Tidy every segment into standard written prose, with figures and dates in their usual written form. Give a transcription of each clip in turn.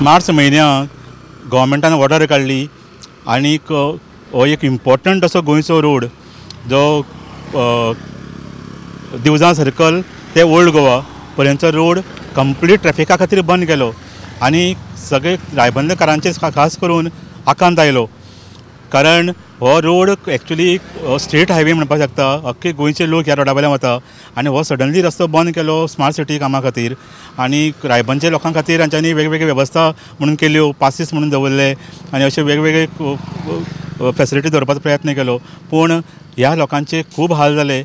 मार्च म्हयन्याक गव्हर्मेंटान ऑर्डर काडली आनीक हो एक इम्पॉर्टंट असो गोंयचो रोड जो दिवजां सर्कल ते ओल्ड गोवा पर्यंतचो रोड कंप्लीट ट्रॅफिका खातीर बंद केलो आनी सगळे रायबंदकारांचे खास करून आकांत आयलो. कारण हो रोड एक्चुली स्टेट हायवे म्हणपाक शकता. अख्खे गोंयचे लोक ह्या रोडा वयल्यान वता आनी हो सडनली रस्तो बंद केलो स्मार्ट सिटी कामा खातीर आनी रायबंदच्या लोकां खातीर तांच्यांनी वेगवेगळ्यो वेवस्था म्हणून केल्यो, पासीस म्हणून दवरले आनी अशे वेगवेगळे फेसिलिटी दवरपाचो प्रयत्न केलो. पूण ह्या लोकांचे खूब हाल जाले.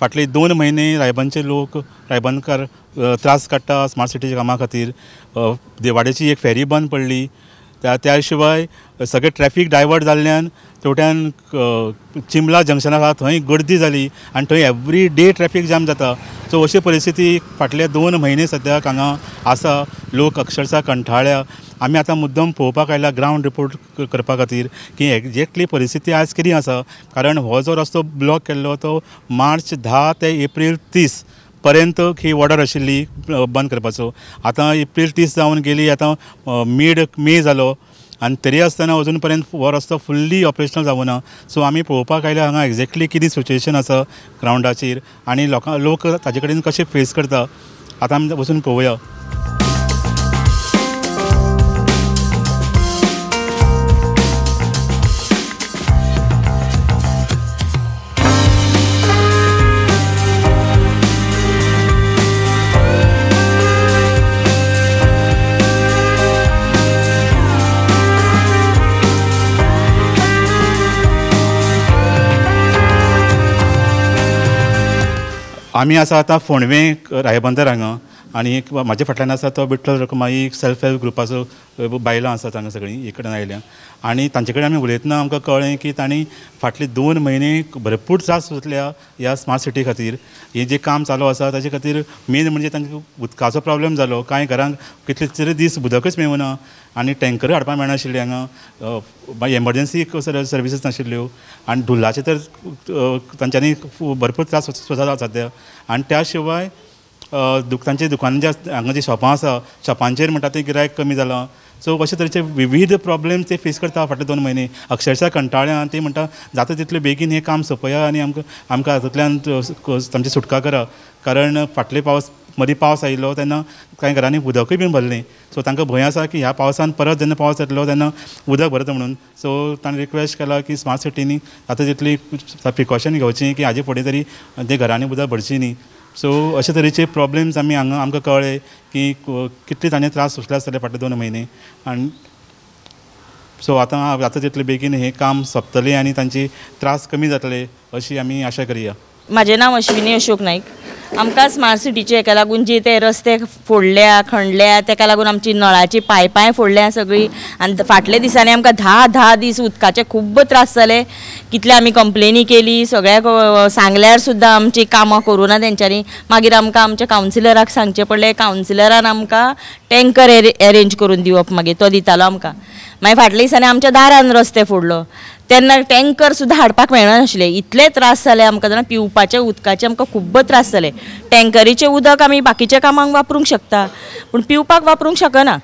फाटले 2 म्हयने रायबंदचे लोक, रायबंदकार त्रास काडटा स्मार्ट सिटीच्या कामा खातीर. दिवाडेची एक फेरी बंद पडली. त्या शिवाय सगळे ट्रॅफिक डायवर्ट जाल्ल्यान तेवट्यान चिंबला जंक्शना आसा थंय गर्दी जाली आनी थंय एवरी डे ट्रॅफिक जाम जाता. सो अशी परिस्थिती फाटले 2 म्हयने सद्याक हांगा आसा. लोक अक्षरशा कंठाळ्या. आमी आतां मुद्दम पळोवपाक आयला ग्रावंड रिपोर्ट करपा खातीर की एक्जेक्टली परिस्थिती आज कितें आसा. कारण हो जो रस्तो ब्लॉक केल्लो तो मार्च 10 ते एप्रील 30 पर्यंत ही ऑर्डर आशिल्ली बंद करपाचो. आतां एप्रील 30 जावन गेली, आतां मीड मे जालो आनी तरी आसतना अजून पर्यंत हो रस्तो फुल्ली ऑपरेशनल जावना. सो आमी पळोवपाक आयल्या हांगा एक्जेक्टली कितें सिच्युएशन आसा ग्रावंडाचेर आनी लोक ताजे कडेन कशें फेस करता. आतां आमी वचून पळोवया. आमी आसा आतां फोंडवे रायबंदर हांगा आनी म्हाजे फाटल्यान आसा तो विठ्ठल रखुमाई सेल्फ हेल्प ग्रुपाचो बायलां आसात हांगा सगळीं एक कडेन आयल्या आनी तांचे कडेन आमी उलयतना आमकां कळ्ळें की तांणी फाटले 2 म्हयने भरपूर त्रास सोंसल्या ह्या स्मार्ट सिटी खातीर. हें जें काम चालू आसा ताजे खातीर मेन म्हणजे तांकां उदकाचो प्रॉब्लेम जालो. कांय घरांक कितले तरी दीस उदकच मेळना आनी टँकर हाडपाक मेळनाशिल्ले हांगा. एमर्जन्सी सर्विसीस नाशिल्ल्यो आनी धुल्लाचे तर तांच्यांनी भरपूर त्रास सोंसता सद्या. आनी त्या शिवाय तांचे दुकानां जे हांगा जी शॉपां आसा शॉपांचेर म्हणटा तें गिरायक कमी जालां. सो अशे तरेचे विविध प्रॉब्लेम्स ते फेस करता फाटले 2 म्हयने. अक्षरशा कंटाळ्या आनी ते म्हणटा जाता तितले बेगीन हें काम सोंपया आनी आमकां आमकां हातूंतल्यान तांची सुटका करा. कारण फाटले पावस मदीं पावस आयिल्लो तेन्ना कांय घरांनी उदकूय बीन भरलें. सो तांकां भंय आसा की ह्या पावसान परत जेन्ना पावस येतलो तेन्ना उदक भरता म्हणून. सो ताणें रिक्वेस्ट केला की स्मार्ट सिटींनी जाता तितली प्रिकॉशन घेवची की हाजे फुडें तरी ते घरांनी उदक भरची न्ही. सो अशे तरेचे प्रॉब्लेम्स आमी हांगा आमकां कळ्ळे की कितले ताणें त्रास सोंसले आसतले फाटले 2 म्हयने. आनी सो आतां जाता तितले बेगीन हें काम सोंपतलें आनी तांचे त्रास कमी जातले अशी आमी आशा करया. म्हाजें नांव अश्विनी अशोक नायक. आमकां स्मार्ट सिटीचे हेका लागून जे ते रस्ते फोडल्या खणल्या तेका लागून आमची नळाची पायपांय फोडल्या सगळीं. आनी फाटल्या दिसांनी आमकां 10-10 दीस उदकाचे खूब्ब त्रास जाले. कितले आमी कंप्लेनी केली, सगळ्याक सांगल्यार सुद्दां आमची कामां करूं ना तेंच्यांनी. मागीर आमकां आमच्या कावन्सिलराक सांगचें पडलें. कावन्सिलरान आमकां टँकर एरेंज करून दिवप, मागीर तो दितालो आमकां. मागीर फाटल्या दिसांनी आमच्या दारान रस्ते फोडलो तेन्ना टँकर सुद्दां हाडपाक मेळनाशिल्ले. इतले त्रास जाले आमकां जाणा, पिवपाचे उदकाचे आमकां खूब्ब त्रास जाले. टँकरीचें उदक आमी बाकीच्या कामांक वापरूंक शकता पूण पिवपाक वापरूंक शकना.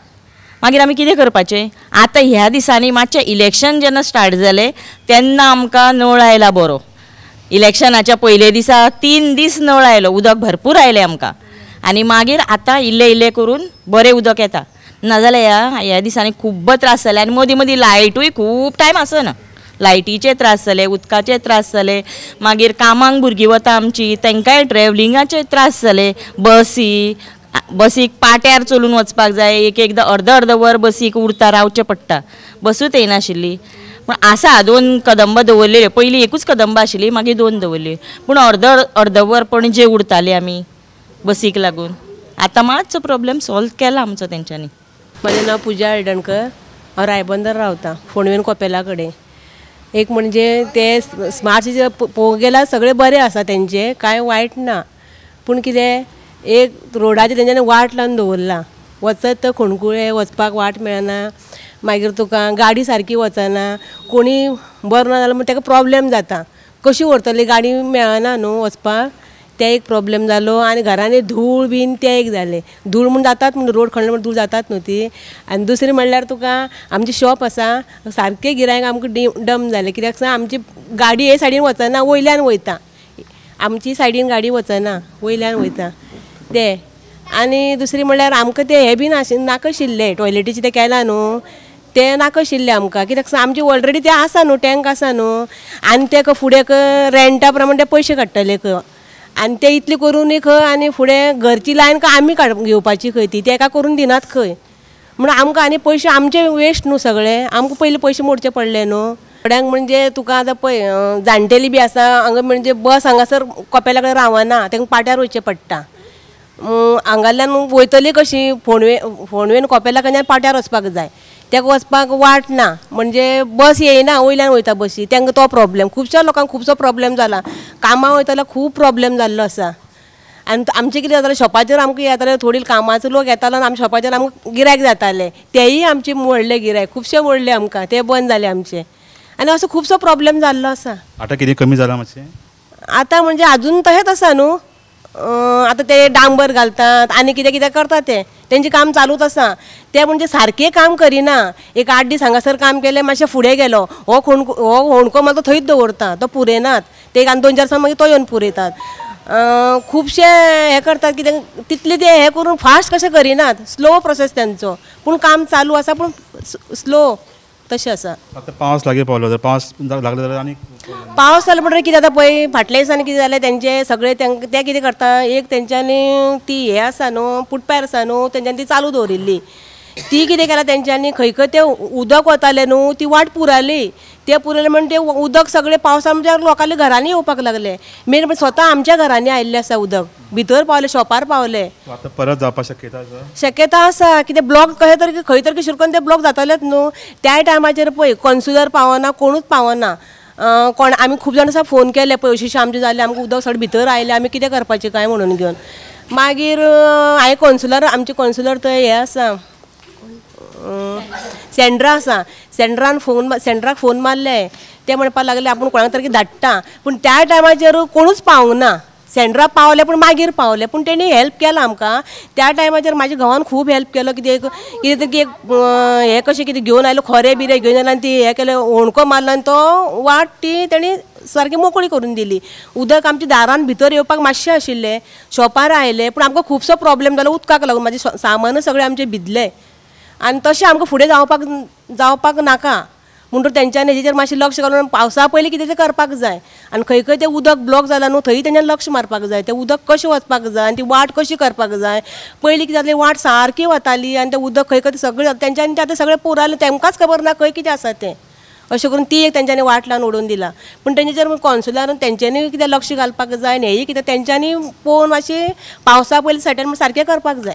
मागीर आमी कितें करपाचें? आतां ह्या दिसांनी मातशें इलेक्शन जेन्ना स्टार्ट जालें तेन्ना आमकां नळ आयला बरो. इलेक्शनाच्या पयले दिसा 3 दीस नळ आयलो, उदक भरपूर आयलें आमकां. आनी मागीर आतां इल्लें इल्लें करून बरें उदक येता. नाजाल्यार ह्या दिसांनी खूब्ब त्रास जाले. आनी मदीं मदीं लायटूय खूब टायम आसना. लायटीचे त्रास जाले, उदकाचे त्रास जाले. मागीर कामांक भुरगीं वता आमची तांकांय ट्रेवलिंगाचे त्रास जाले. बसीक पाट्यार चलून वचपाक जाय. एक एकदां अर्द अर्द वर बसीक उरता, रावचें पडटा, बसूच येनाशिल्ली. पूण आसा 2 कदंबा दवरलेल्यो. पयलीं एकूच कदंबा आशिल्ली, मागीर 2 दवरल्यो. पूण अर्द अर्द वर पणजे उरताले आमी बसीक लागून. आतां मातसो प्रॉब्लेम सॉल्व केला आमचो तेंच्यांनी. म्हाजें नांव पुजा हळदणकर. हांव रायबंदर रावता, फोंडवेन कोपेला कडेन. एक म्हणजे ते स्मार्ट सिटी पळोवंक गेल्यार सगळें बरें आसा तेंचें, कांय वायट ना. पूण कितें एक रोडाचेर तेंच्यांनी वाट लावन दवरला, वचत तर खणकुळे वचपाक वाट मेळना, मागीर तुका गाडी सारकी वचना, कोणी बरो ना जाल्यार ताका प्रोब्लेम जाता, कशी व्हरतली गाडी मेळना न्हू वचपाक, ते एक प्रोब्लेम जालो. आनी घरांनी धूळ बीन ते एक जालें, धूळ म्हूण जातात म्हूण रोड खणले म्हूण धूळ जातात न्हू ती. आनी दुसरें म्हणल्यार तुका आमचें शॉप आसा, सारकें गिरायक आमकां डम जालें, कित्याक सांग आमची गाडी हे सायडीन वचना, वयल्यान वयता, आमची सायडीन गाडी वचना, वयल्यान वयता ते. आनी दुसरें म्हणल्यार आमकां ते हे बीन नाका आशिल्लें, टॉयलेटीचें तें केलां न्हू तें नाका आशिल्लें आमकां, कित्याक सांग आमचें ऑलरेडी तें आसा न्हू, टँक आसा न्हू, आनी तेका फुडें रेंटा प्रमाणे ते पयशे काडटले खंय, आनी ते इतले करूनय खंय, आनी फुडें घरची लायन खंय आमी घेवपाची खंय ती तेका करून दिनात खंय, म्हणून आमकां आनी पयशे आमचे वेस्ट न्हू सगळे, आमकां पयलीं पयशे मोडचे पडले न्हू. थोड्यांक म्हणजे तुका आतां पळय जाणटेली बी आसा हांगा, म्हणजे बस हांगासर कोपेला कडेन रावना, तांकां पाट्यार वयचें पडटा, हांगाल्यान वयतली कशी फोंडवेन कोपेला कडल्यान पाट्यार वचपाक जाय, ताका वचपाक वाट ना, म्हणजे बस येयना, वयल्यान वयता बसी, तांकां तो प्रोब्लेम, खुबश्या लोकांक खुबसो प्रोब्लेम जाला, कामां वयताल्यार खूब प्रोब्लेम जाल्लो आसा. आनी आमचें कितें जातालें, शॉपाचेर आमकां येताले थोडी कामाचो लोक येतालो आनी आमच्या शॉपाचेर आमकां गिरायक जाताले, तेयी आमचे मोडले गिरायक, खुबशे मोडले आमकां, ते बंद जाले आमचे, आनी असो खुबसो प्रोब्लेम जाल्लो आसा. आतां कितें कमी जालां मातशें? आतां म्हणजे आजून तशेंच आसा न्हू, आतां ते डांबर घालतात आनी कितें कितें करतात, ते तेंचें काम चालूच आसा, ते म्हणजे सारकें काम करिना, एक 8 दीस हांगासर काम केलें, मातशें फुडें गेलो, हो होणको मारता थंयच दवरता, तो पुरयनात, ते आनी 2-4 दिसां मागीर तो येवन पुरयतात. खुबशे हें करतात कितें तितले ते हें करून फास्ट कशें करिनात, स्लो प्रोसेस तेंचो, पूण काम चालू आसा पूण स्लो तशें आसा. आतां पावस लागीं पावलो, जर पावस लागलो जाल्यार आनी पावस जालो म्हणटकीर कितें जाता पळय, फाटल्या दिसांनी कितें जालें तेंचें सगळें, ते कितें करता, एक तेंच्यांनी ती हें आसा न्हू फुटपार आसा न्हू, तेंच्यांनी ती चालू दवरिल्ली, ती कितें केलां तेंच्यांनी खंय खंय तें उदक वतालें न्हू ती वाट पुराली, ते पुरयलें म्हण तें उदक सगळें पावसान म्हणजे लोकांल्या घरांनी येवपाक लागलें, मेन म्हणजे स्वता आमच्या घरांनी आयिल्लें आसा उदक, भितर पावलें, शॉपार पावलें. आतां परत जावपाक शक्यता आसा? शक्यता आसा, कितें ब्लॉक कशें तरी खंय तरी शिरकून ते ब्लॉक जातलेच न्हू. त्या टायमाचेर पळय कॉन्सुलर पावना, कोणूच पावना, कोण आमी खूब जाण आसा फोन केले पळय अशें अशें आमचें जालें, आमकां उदक सगळें भितर आयलें, आमी कितें करपाचें काय म्हणून घेवन. मागीर हांवें कॉन्सुलर, आमचे कॉन्सुलर थंय हें आसा सेंड्रा आसा, सेंड्रान फोन सेंड्राक फोन मारले, ते म्हणपाक लागले आपूण कोणाक तरी धाडटा, पूण त्या टायमाचेर कोणूच पावूंक ना. सेंड्रा पावले पूण मागीर पावले, पूण तेणी हेल्प केला आमकां त्या टायमाचेर. म्हाज्या घोवान खूब हेल्प केलो, कितें कितें तरी एक हें कशें कितें घेवन आयलो, खोरें बिरें घेवन आयलो आनी ती हें केलें, होणको मारलो आनी तो वाट ती तेणी सारकी मोकळी करून दिली. उदक आमच्या दारान भितर येवपाक मातशें आशिल्लें, शॉपार आयलें, पूण आमकां खुबसो प्रोब्लेम जालो उदकाक लागून, म्हाजें सामानूय सगळें आमचें भिजलें. आनी तशें आमकां फुडें जावपाक नाका म्हणटूर तेंच्यांनी हेजेर मातशें लक्ष घालून पावसा पयलीं कितें तें करपाक जाय. आनी खंय खंय तें उदक ब्लॉक जालां न्हू थंय तेंच्यांनी लक्ष मारपाक जाय, तें उदक कशें वचपाक जाय आनी ती वाट कशी करपाक जाय. पयलीं कितें जालें, वाट सारकी वताली आनी तें उदक खंय खंय सगळें तेंच्यांनी तें आतां सगळें पुरायलें, तेमकांच खबर ना खंय कितें आसा तें, अशें करून ती एक तेंच्यांनी वाट लावन उडोवन दिला. पूण तेंचेर कॉन्सुलान तेंच्यांनी कितें लक्ष घालपाक जाय आनी हेंय कितें तेंच्यांनी पळोवन मातशें पावसा पयलीं सेटलमेंट सारकें करपाक जाय.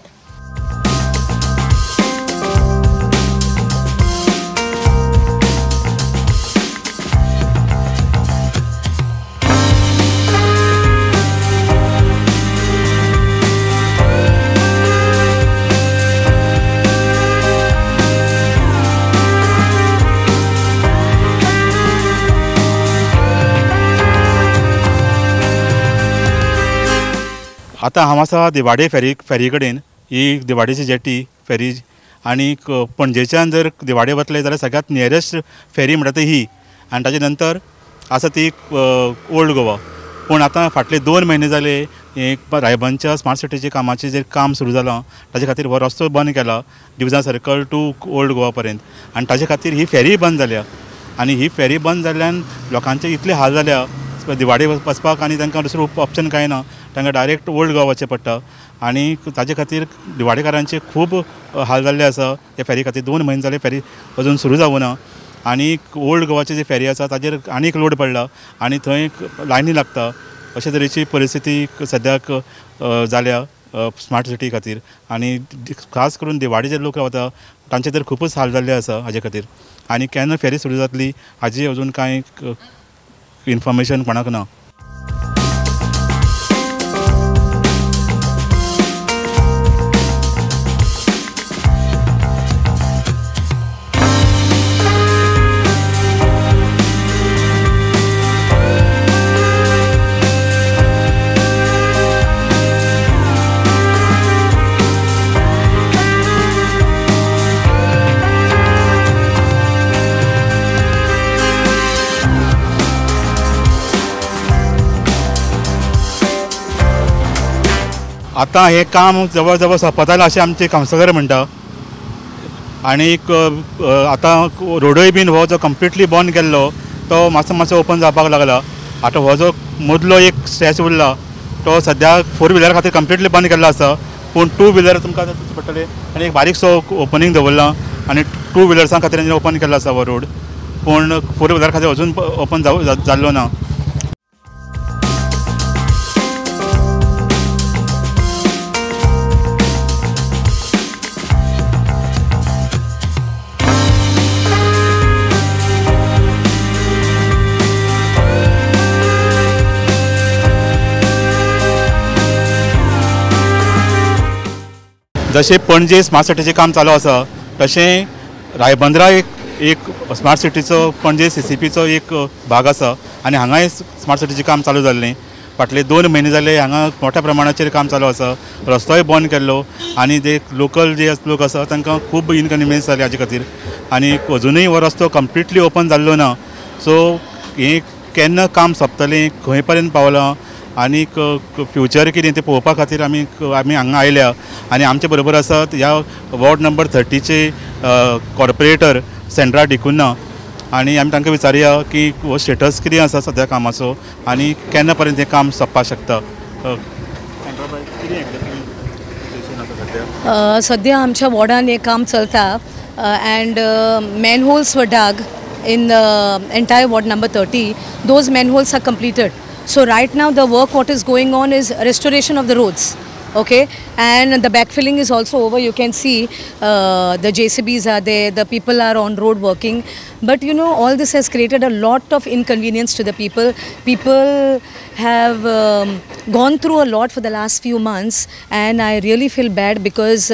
आतां हांव आसा दिवाडे फेरी कडेन, ही दिवाडेची जेटी फेरी, आनी पणजेच्यान जर दिवाडे वतले जाल्यार सगळ्यांत नियरेस्ट फेरी म्हणटा ती ही, आनी ताजे नंतर आसा ती ओल्ड गोवा. पूण आतां फाटले 2 म्हयने जाले रायबंदच्या स्मार्ट सिटीच्या कामाचें जें काम सुरू जालां ताजे खातीर हो रस्तो बंद केला Divzan circle to old Goa पर्यंत, आनी ताजे खातीर ही फेरी बंद जाल्या. आनी ही फेरी बंद जाल्ल्यान लोकांचे इतले हाल जाल्या दिवाडे वचपाक, आनी तांकां दुसरो ऑप्शन कांय ना, तांकां डायरेक्ट ओल्ड गोवा वचचें पडटा. आनी ताजे खातीर दिवाडेकारांचे खूब हाल जाल्ले आसा हे फेरी खातीर. 2 म्हयने जाले फेरी अजून सुरू जावूं ना, आनी ओल्ड गोवाची जी फेरी आसा ताजेर आनीक लोड पडला आनी थंय लायनी लागता. अशे तरेची परिस्थिती सद्याक जाल्या स्मार्ट सिटी खातीर आनी खास करून दिवाडीचे लोक रावता तांचे तर खुबूच हाल जाल्ले आसा हाजे खातीर आनी केन्ना फेरी सुरू जातली हाजी अजून कांय इन्फॉर्मेशन कोणाक ना. आतां हें काम जवळ जवळ सोंपत आयलां अशें आमचे कावन्सिलर म्हणटा आनीक आतां रोडूय बीन हो जो कंप्लिटली बंद केल्लो तो मातसो मातसो ओपन जावपाक लागला. आतां हो जो मदलो एक स्ट्रेच उरला तो सद्या फोर व्हिलर खातीर कंप्लिटली बंद केल्लो आसा, पूण टू व्हिलर तुमकां पडटले आनी एक बारीकसो ओपनींग दवरला आनी टू व्हिलर्सां खातीर ओपन केल्लो आसा हो रोड, पूण फोर व्हिलर खातीर अजून ओपन जाल्लो ना. जशें पणजे स्मार्ट सिटीचें काम चालू आसा तशें रायबंदरा एक स्मार्ट सिटीचो पणजे CCPचो एक भाग आसा आनी हांगाय स्मार्ट सिटीचें काम चालू जाल्लें. फाटले 2 म्हयने जाले हांगा मोठ्या प्रमाणाचेर काम चालू आसा. रस्तोय बंद केल्लो आनी जे लोकल जे लोक आसा तांकां खूब इनकन्विनियन्स जालें हाजे खातीर आनी अजुनूय हो रस्तो कंप्लिटली ओपन जाल्लो ना. सो हें केन्ना काम सोंपतलें, खंय पर्यंत पावलां आनीक फ्युचर कितें तें पळोवपा खातीर आमी हांगा आयल्या आनी आमचे बरोबर आसात ह्या वॉर्ड नंबर 30चे कॉर्पोरेटर सेंड्रा डिकुन्हा आनी आमी तांकां विचारुया की हो स्टेटस कितें आसा सद्या कामाचो आनी केन्ना पर्यंत हें काम सोंपपाक शकता. सद्या आमच्या वॉर्डान हें काम चलता and manholes were dug in the entire ward number 30. Those manholes are completed. So right now the work what is going on is restoration of the roads, okay, and the backfilling is also over. You can see the JCBs are there, the people are on road working, but you know all this has created a lot of inconvenience to the people. People have gone through a lot for the last few months, and I really feel bad because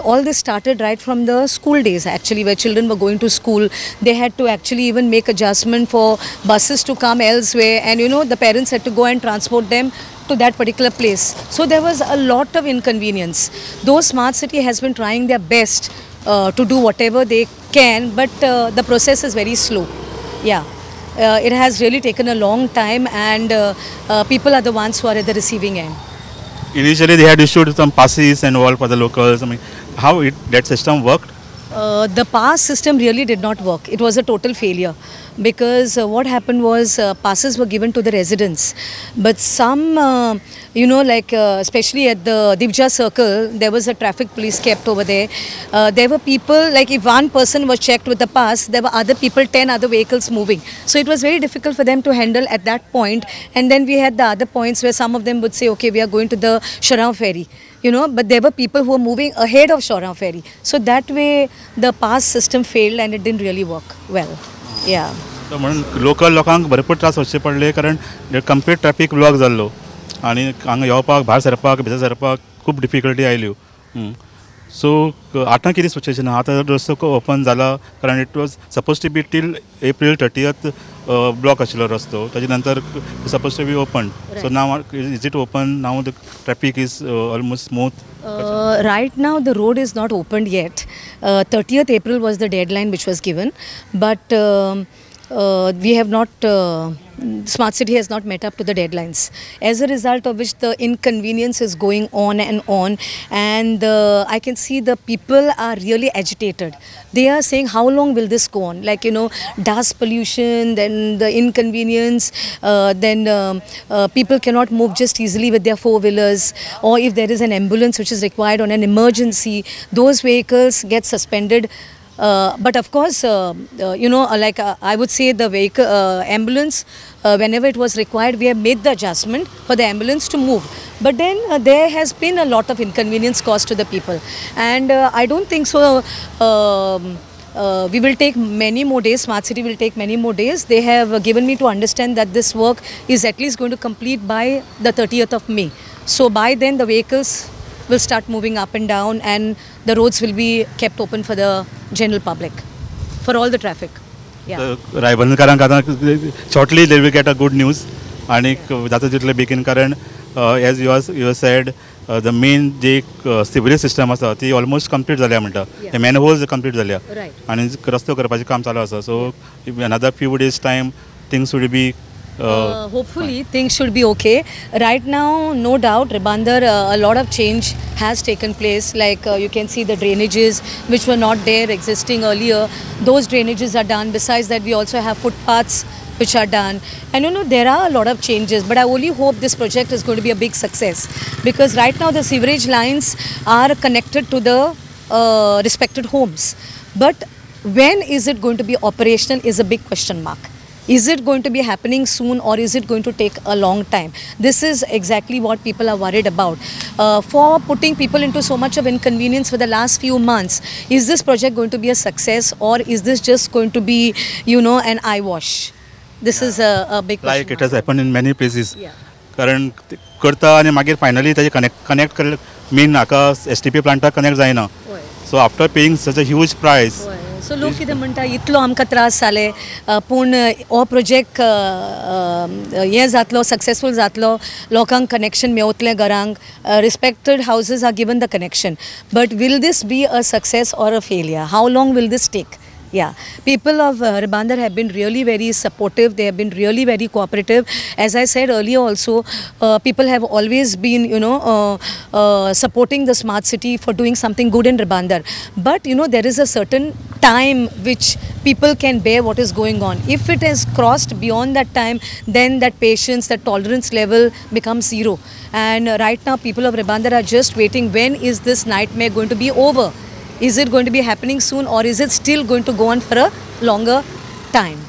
all this started right from the school days actually, where children were going to school. They had to actually even make adjustment for buses to come elsewhere, and you know the parents had to go and transport them to that particular place. So there was a lot of inconvenience. Though Smart City has been trying their best to do whatever they can, but the process is very slow. Yeah. It has really taken a long time, and people are the ones who are at the receiving end. Initially they had issued some passes and all for the locals. I mean, how that system worked? The pass system really did not work. It was a total failure because what happened was passes were given to the residents, but some, you know, like especially at the Divja circle, there was a traffic police kept over there. There were people, like if one person was checked with the pass, there were other people, 10 other vehicles moving. So it was very difficult for them to handle at that point. And then we had the other points where some of them would say, okay, we are going to the Chorao ferry, you know, but there were people who were moving ahead of Chorao ferry. So that way the pass system failed and it didn't really work well. Yeah. So म्हणून local लोकांक भरपूर त्रास सोंसचे पडले कारण complete traffic block जाल्लो आनी हांगा येवपाक भायर सरपाक भितर सरपाक खूब डिफिकल्टी आयल्यो. सो आतां कितें सिचुएशन आहा? आतां रस्तो ओपन जाला कारण it was suppose to be till April 30th block आशिल्लो रस्तो, ताजे नंतर suppose to be open. So now is it open? Now the traffic is almost smooth? Right now the road is not opened yet. 30th April was the deadline which was given, but we have not, Smart City has not met up to the deadlines, as a result of which the inconvenience is going on, and I can see the people are really agitated. They are saying, how long will this go on? Like, you know, dust pollution, then the inconvenience, then people cannot move just easily with their four-wheelers, or if there is an ambulance which is required on an emergency, those vehicles get suspended But of course, you know, like I would say the vehicle, ambulance, whenever it was required, we have made the adjustment for the ambulance to move. But then there has been a lot of inconvenience caused to the people. And I don't think so. We will take many more days, Smart City will take many more days. They have given me to understand that this work is at least going to complete by the 30th of May. So by then the vehicles will start moving up and down and the roads will be kept open for the general public, for all the traffic. Yeah. रायबंदकारांक आतां shortly they will get a good news आनी जाता तितले बेगीन, कारण as you said the main ji sewerage system आसा ती almost complete जाल्या म्हणटा, ते मॅन होल्स कंप्लीट जाल्या आनी रस्तो करपाचें काम चालू आसा. So another few days time things would be hopefully things should be okay. Right now, no doubt, Ribandar, a lot of change has taken place. Like you can see the drainages which were not there existing earlier. Those drainages are done. Besides that, we also have footpaths which are done. And you know, there are a lot of changes, but I only hope this project is going to be a big success, because right now the sewerage lines are connected to the respected homes. But when is it going to be operational is a big question mark. Is it going to be happening soon or is it going to take a long time? This is exactly what people are worried about. For putting people into so much of inconvenience for the last few months, is this project going to be a success or is this just going to be, you know, an eyewash? This is a big question. Like it has happened in many places. कारण करता आनी मागीर finally ताजे connect कर main हाका S T P प्लांटाक connect जायना. So after paying such a huge price. So लोक कितें म्हणटा, इतलो आमकां त्रास जाले पूण हो प्रोजेक्ट हें जातलो, सक्सेसफूल जातलो, लोकांक कनेक्शन मेवतलें घरांक, respected houses are given the connection. But will this be a success or a failure? How long will this take? Yeah, people of Ribandar have been really very supportive. They have been really very cooperative. As I said earlier also, people have always been, you know, supporting the smart city for doing something good in Ribandar. But, you know, there is a certain time which people can bear what is going on. If it has crossed beyond that time, then that patience, that tolerance level becomes zero. And right now, people of Ribandar are just waiting, when is this nightmare going to be over? Is it going to be happening soon or is it still going to go on for a longer time?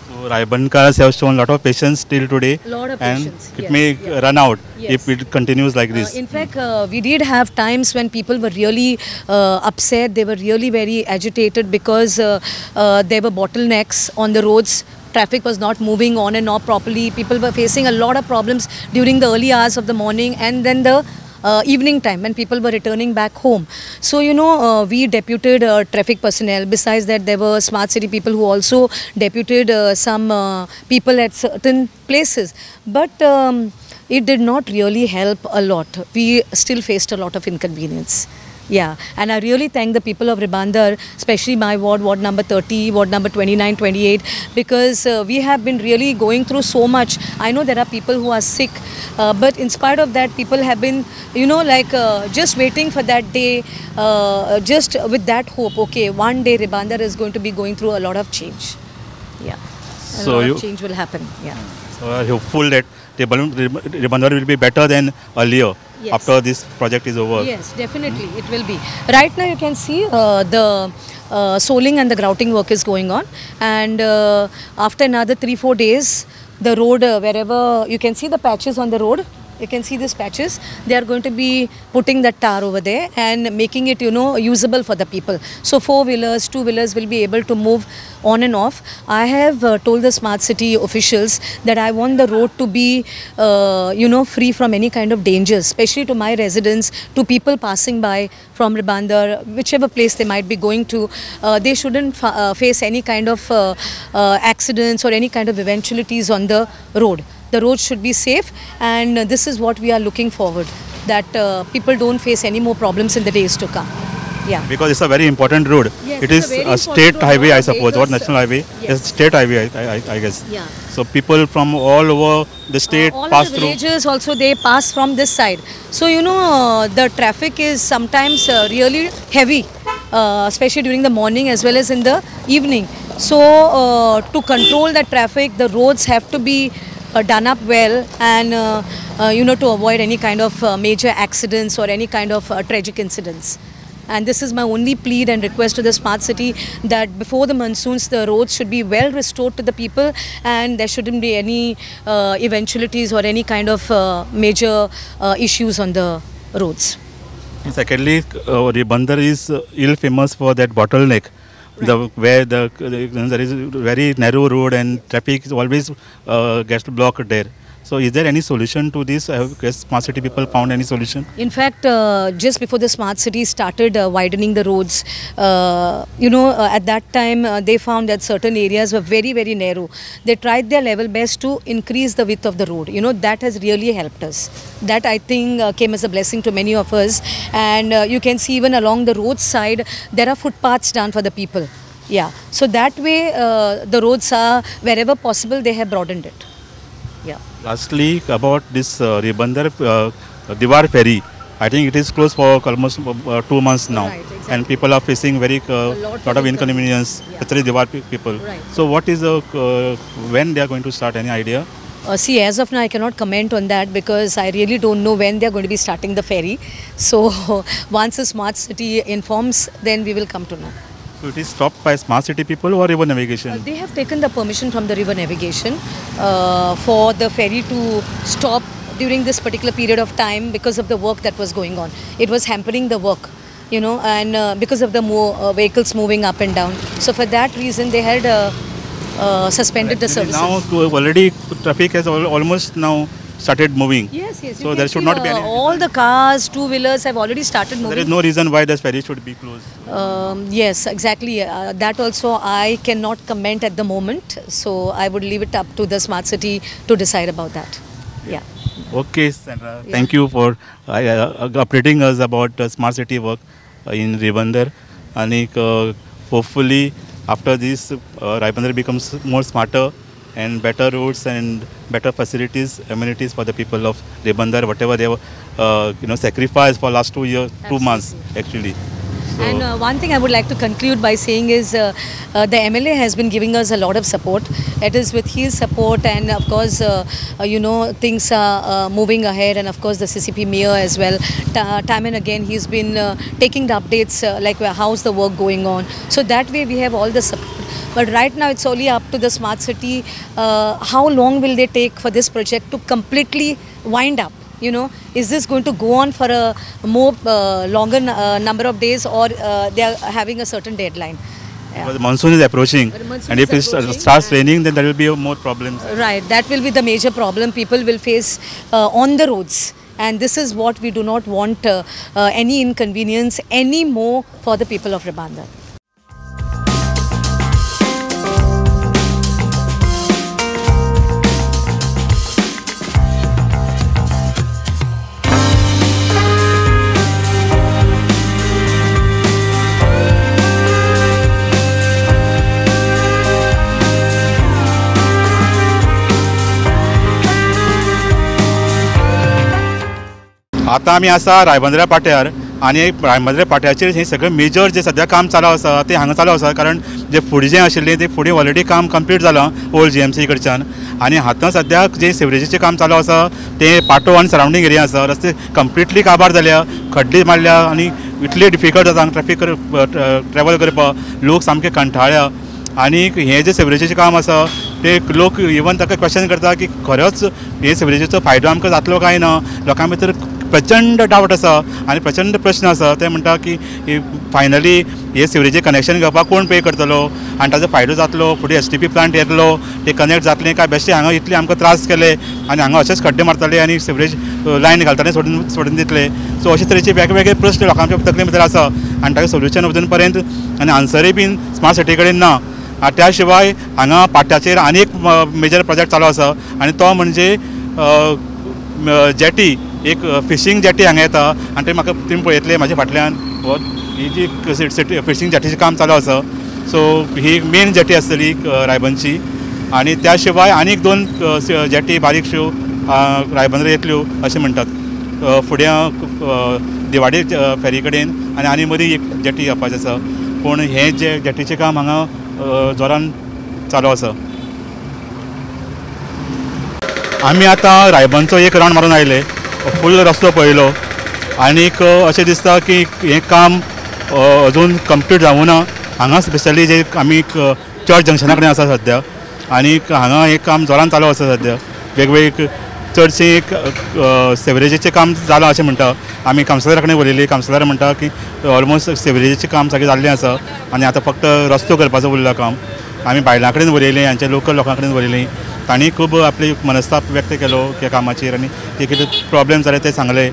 So Raibandkars have shown a lot of patience till today. Lot of patience. And it may run out if it continues like this. In fact, we did have times when people were really upset. They were really very agitated because there were bottlenecks on the roads. Traffic was not moving on and off properly. People were facing a lot of problems during the early hours of the morning and then the evening time when people were returning back home. So, you know, we deputed traffic personnel. Besides that, there were smart city people who also deputed some people at certain places. But it did not really help a lot. We still faced a lot of inconvenience. Yeah, and I really thank the people of Ribandar, especially my ward, ward number 30, ward number 29, 28, because we have been really going through so much. I know there are people who are sick, but in spite of that, people have been, you know, like just waiting for that day, just with that hope, okay, one day Ribandar is going to be going through a lot of change. Yeah, a lot of change will happen, yeah. So I hopeful that Ribandar will be better than earlier. Yes. After this project is over. Yes, definitely it will be. Right now you can see the soling and the grouting work is going on, and after another 3-4 days, the road, wherever you can see the patches on the road, you can see these patches, they are going to be putting that tar over there and making it, you know, usable for the people. So 4-wheelers, 2-wheelers will be able to move on and off. I have told the smart city officials that I want the road to be, you know, free from any kind of dangers, especially to my residents, to people passing by from Ribandar, whichever place they might be going to. They shouldn't face any kind of accidents or any kind of eventualities on the road. The road should be safe, and this is what we are looking forward, that people don't face any more problems in the days to come. Yeah. Because it's a very important road. Yes, it is a state highway, I suppose, or national highway. Yes. It's state highway, I guess. Yeah. So people from all over the state all pass the through. Villages also, they pass from this side. So, you know, the traffic is sometimes really heavy, especially during the morning as well as in the evening. So, to control the traffic, the roads have to be done up well, and you know, to avoid any kind of major accidents or any kind of tragic incidents. And this is my only plead and request to the smart city, that before the monsoons the roads should be well restored to the people, and there shouldn't be any eventualities or any kind of major issues on the roads. Secondly, Ribandar is ill famous for that bottleneck. Right. Where there is very narrow road and traffic is always gets blocked there. So is there any solution to this? Have smart city people found any solution? In fact, just before the smart city started widening the roads, at that time they found that certain areas were very, very narrow. They tried their level best to increase the width of the road. You know, that has really helped us. That, I think, came as a blessing to many of us. And you can see even along the roadside, there are footpaths done for the people. Yeah. So that way, the roads are, wherever possible, they have broadened it. Yeah. Lastly, about this Ribandar Diwar ferry, I think it is closed for almost 2 months now. Right, exactly. And people are facing very lot of inconvenience, yeah. Especially Diwar people. Right. So what is the, when they are going to start, any idea? See, as of now, I cannot comment on that because I really don't know when they are going to be starting the ferry. So once the smart city informs, then we will come to know. So it is stopped by smart city people or river navigation? They have taken the permission from the river navigation for the ferry to stop during this particular period of time because of the work that was going on. It was hampering the work, you know, and because of the more vehicles moving up and down. So for that reason, they had suspended the services. Now already traffic has almost now started moving. Yes, yes. So there should not be any. All the cars, two-wheelers have already started moving. There is no reason why this ferry should be closed. Yes, exactly. That also I cannot comment at the moment. So I would leave it up to the smart city to decide about that. Yeah. Okay, Sandra. Yeah. Thank you for updating us about smart city work in Ribandar. And hopefully after this, Ribandar becomes more smarter and better roads and better facilities, amenities for the people of Ribandar, whatever they were, sacrificed for last 2 years, 2 months actually. So and one thing I would like to conclude by saying is the MLA has been giving us a lot of support. It is with his support and of course, things are moving ahead, and of course the CCP mayor as well. Time and again he's been taking the updates like how's the work going on. So that way we have all the support. But right now it's only up to the smart city. How long will they take for this project to completely wind up? You know, is this going to go on for a more longer number of days, or they are having a certain deadline? Yeah. Because the monsoon is approaching, and if it starts raining, then there will be more problems. Right, that will be the major problem people will face on the roads. And this is what we do not want, any inconvenience any more for the people of Ribandar. आतां आमी आसा रायबंदरा पाट्यार आनी रायबंदरा पाट्याचेर हें सगळें major जें सद्या काम चालू आसा तें हांगा चालू आसा, कारण जें फुडें जें आशिल्लें तें फुडें ऑलरेडी काम कंप्लीट जालां ओल्ड जीएमसी कडच्यान, आनी आतां सद्याक जें सिवरेजीचें काम चालू आसा तें पाटो आनी सरावंडींग एरिया आसा, रस्ते कंप्लिटली काबार जाल्या, खड्डे मारल्या आनी इतले डिफिकल्ट जाता हांगा ट्रॅफीक ट्रॅवल करपाक, लोक सामके कंठाळ्या. आनी हें जें सिवरेजीचें काम आसा ते लोक इवन ताका क्वेश्चन करता की खरोच हे सिवरेजीचो फायदो आमकां जातलो काय ना, लोकां भितर प्रचंड डावट आसा आनी प्रचंड प्रश्न आसा. ते म्हणटा की फायनली हे सिवरेजी कनेक्शन घेवपाक कोण पे करतलो आनी ताजो फायदो जातलो, फुडें एसटीपी प्लांट येतलो ते कनेक्ट जातलें काय, बेश्टे हांगा इतले आमकां त्रास केले आनी हांगा अशेच खड्डे मारतले आनी सिवरेज लायन घालतले सोडून दितले. सो अशे तरेचे वेगवेगळे प्रश्न लोकांच्या तकले भितर आसा आनी ताका सोल्युशन अजून पर्यंत आनी आन्सरूय बीन स्मार्ट सिटी कडेन ना. त्या शिवाय हांगा पाट्याचेर आनी एक मेजर प्रोजेक्ट चालू आसा आनी तो म्हणजे जेटी, एक फिशींग जेटी हांगा येता आनी ते म्हाका तुमी पळयतले म्हाज्या फाटल्यान ही जी फिशींग जेटीचें काम चालू आसा. सो ही मेन जेटी आसतली रायबंदची आनी त्या शिवाय आनीक दोन जेटी बारीकश्यो रायबंदर येतल्यो अशें म्हणटात. फुडें दिवाडी फेरी कडेन आनी आनी मदीं एक जेटी येवपाची आसा, पूण हें जें जेटीचें काम हांगा जोरान चालू आसा. आमी आतां रायबंदचो एक रावंड मारून आयले, फूल रस्तो पळयलो आनीक अशें दिसता की हें काम अजून कंप्लीट जावूं ना. हांगा स्पेशली जे आमी चर्च जंक्शना कडेन आसा सद्या आनी हांगा हें काम जोरान चालू आसा सद्या. वेगवेगळे चडशें एक सेवरेजीचें काम जालां अशें म्हणटा. आमी कावन्सिलरा कडेन उलयली, कावन्सिलर म्हणटा की ऑलमोस्ट सेवरेजीचें काम सगळें जाल्लें आसा आनी आतां फक्त रस्तो करपाचो उरला काम. आमी बायलां कडेन उलयलीं, हांच्या लोकल लोकां कडेन उलयलीं, तांणी खूब आपली मनस्ताप व्यक्त केलो ह्या कामाचेर आनी ते कितें प्रॉब्लेम जाले ते सांगले.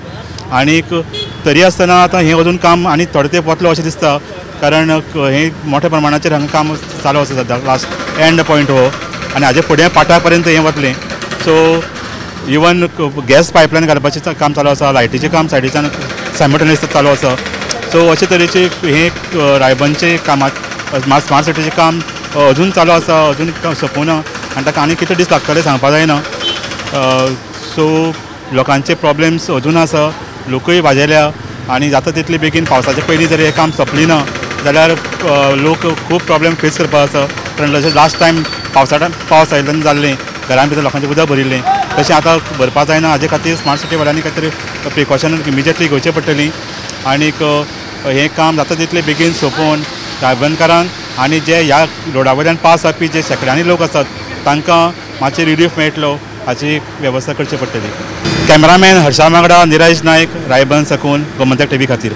आनीक तरी आसतना आतां हें अजून काम आनी थोडे तेंप वतलो अशें दिसता, कारण हें मोठ्या प्रमाणाचेर हांगा काम चालू आसा सद्या. लास्ट एंड पॉयंट हो आनी हाजे फुडें पाटा पर्यंत हें वतलें. सो इवन गॅस पायपलायन घालपाचें काम चालू आसा, लायटीचें काम सायडीच्यान सायमल्टेनियस चालू आसा. सो अशे तरेचें हें रायबनचें कामात स्मार्ट सिटीचें काम अजून चालू आसा, अजून सोंपूना आनी ताका आनी कितले दीस लागतले सांगपा जायना. सो लोकांचे प्रॉब्लेम्स अजून आसा, लोकूय वाजेल्या आनी जाता तितले बेगीन पावसाचे पयलीं जर हें काम सोंपलें ना जाल्यार लोक खूब प्रॉब्लेम फेस करपा आसा. कारण जशें लास्ट टायम पावसा पावस आयिल्ल्यान जाल्लें, घरां भितर लोकांचें उदक भरिल्लें, तशें आतां भरपा जायना. हाजे खातीर स्मार्ट सिटीवाल्यांनी कांय तरी प्रिकॉशन इमिजिएटली घेवचें पडटलीं आनीक हें काम जाता तितलें बेगीन सोंपोवन रायबंदकारांक आनी जे ह्या रोडा वयल्यान पास जावपी जे शेंकड्यांनी लोक आसात तांकां मातशें रिलीफ मेळटलो हाची वेवस्था करची पडटली. कॅमेरामॅन हर्षा वांगडा निरज नायक, रायबंद साकून गोमंतक टीव्ही खातीर.